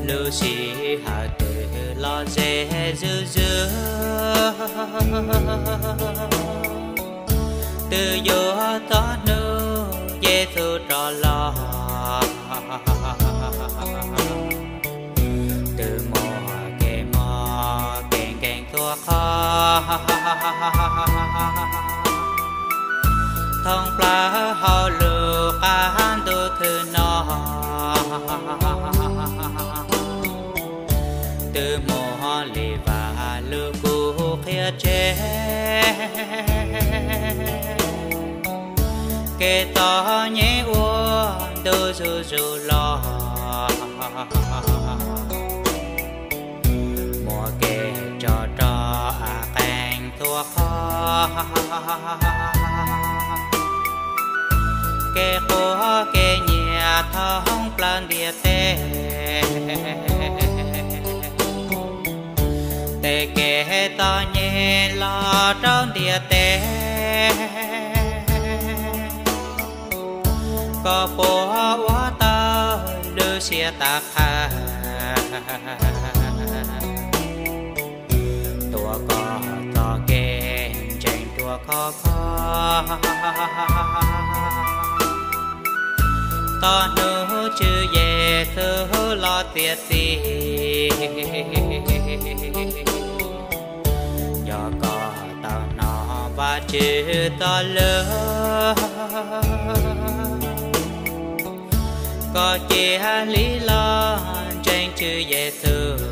Lub sij hawm twg los ze zuj zus, twb yuav txog hnub Yexus rov los. Twb muaj kev mob kev nkeeg txhua qhov, thoob plaws hauv lub qab ntuj khwb no. Twb muaj li Vaj Lug Kub qhia tseg, kev txom nyem ua ntu zuj zus los. Muaj kev tsov rog av qeeg txhua qhov, kev quaj kev nyiav thoob plaws ntiaj teb. Tej kev txom nyem los rau ntiaj teb, koj puas ua tau lub siab tawv qhawv, tuav koj txoj kev ntseeg ruaj khov kho, tos hnub Tswv Yexus los txiav txim. Yog koj tau hnov Vajtswv txoj lus, koj cia li los ntseeg Tswv Yexus,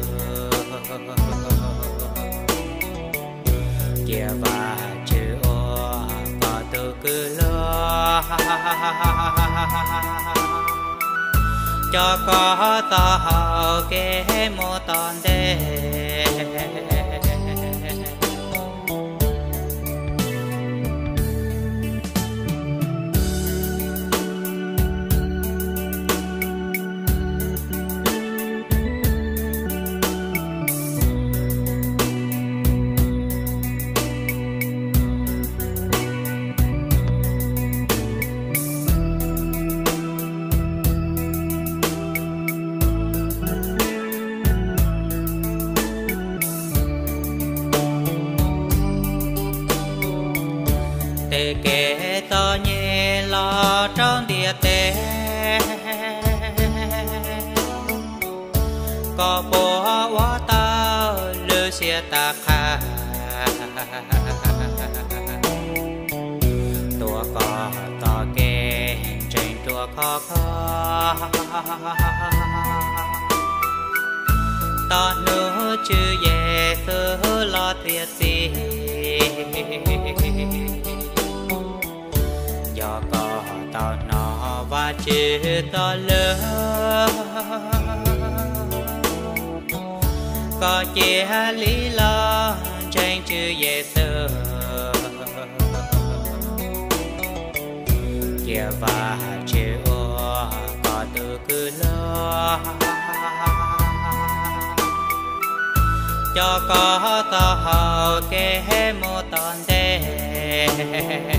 cia Vajtswv ua koj tus kwv luag, coj koj taug hau kev mus tom ntej. Tej kev txom nyem los rau ntiaj teb, koj puas ua tau lub siab tawv qhawv, tuav koj txoj kev ntseeg ruaj khov kho, tos hnub Tswv Yexus los txiav txim. Yog koj tau hnov Vajtswv txoj lus, koj cia li los ntseeg Tswv Yexus, cia Vajtswv ua koj tus kwv luag, coj koj taug hau kev mus tom ntej.